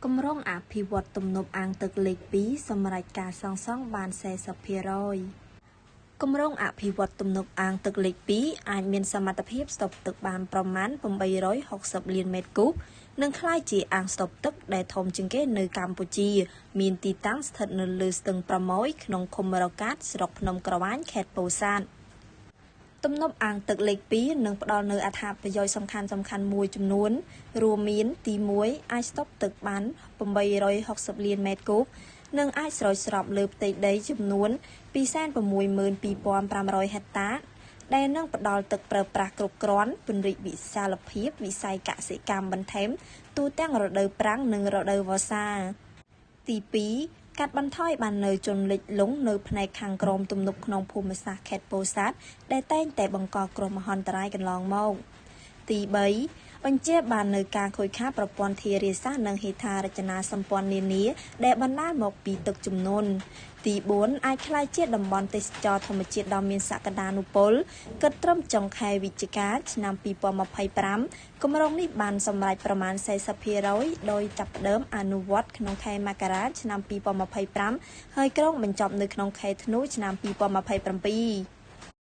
គម្រោងអភិវឌ្ឍន៍ទំនប់អាងទឹកលេខ២ សម្រេចការសាងសង់បាន ៤០% គម្រោងអភិវឌ្ឍន៍ទំនប់អាងទឹកលេខ២ អាចមានសមត្ថភាពស្តុកទឹកបានប្រមាណ ៨៦០ លានម៉ែត្រគូប និងក្លាយជាអាងស្តុកទឹកដែលធំជាងគេនៅកម្ពុជា មានទីតាំងស្ថិតនៅលើស្ទឹងប្រម៉ូយ ក្នុងឃុំរកាត ស្រុកភ្នំក្រវាញ ខេត្តពោធិ៍សាត់។ ទំនប់អាងទឹកលេខ២ នឹងផ្ដល់នូវអត្ថប្រយោជន៍សំខាន់ៗមួយចំនួន រួមមាន ទី១ អាចស្តុកទឹកបាន ៨៦០ លានម៉ែត្រគូប និងអាចស្រោចស្រពលើផ្ទៃដីចំនួន ២៦២,៥០០ ហិកតារ ដែលនឹងផ្ដល់ទឹកប្រើប្រាស់គ្រប់គ្រាន់ ពង្រីកវិសាលភាពវិស័យកសិកម្មបន្ថែមទូទាំងរដូវប្រាំង និងរដូវវស្សា។ ទី២ កាត់បន្ថយបាននូវជន់លិចលង់នៅផ្នែកខាងក្រោមទំនប់ក្នុងភូមិសាស្ត្រខេត្តពោធិ៍សាត់ ដែលតែងតែបង្កគ្រោះមហន្តរាយកន្លងមក។ ទី៣ បញ្ចៀសបាននូវការខូចខាតប្រព័ន្ធធារាសាស្ត្រ និងហេដ្ឋារចនាសម្ព័ន្ធនានា ដែលបណ្ដាលមកពីទឹកជំនន់។ ទី៤ អាចក្លាយជាតំបន់ទេសចរណ៍ធម្មជាតិដ៏មានសក្ដានុពល។ គិតត្រឹមចុងខែវិច្ឆិកា ឆ្នាំ២០២៥ គម្រោងនេះបានសម្រេចប្រមាណ ៤០% ដោយចាប់ផ្ដើមអនុវត្តក្នុងខែមករា ឆ្នាំ២០២៥ ហើយគ្រោងបញ្ចប់នៅក្នុងខែធ្នូ ឆ្នាំ២០២៧។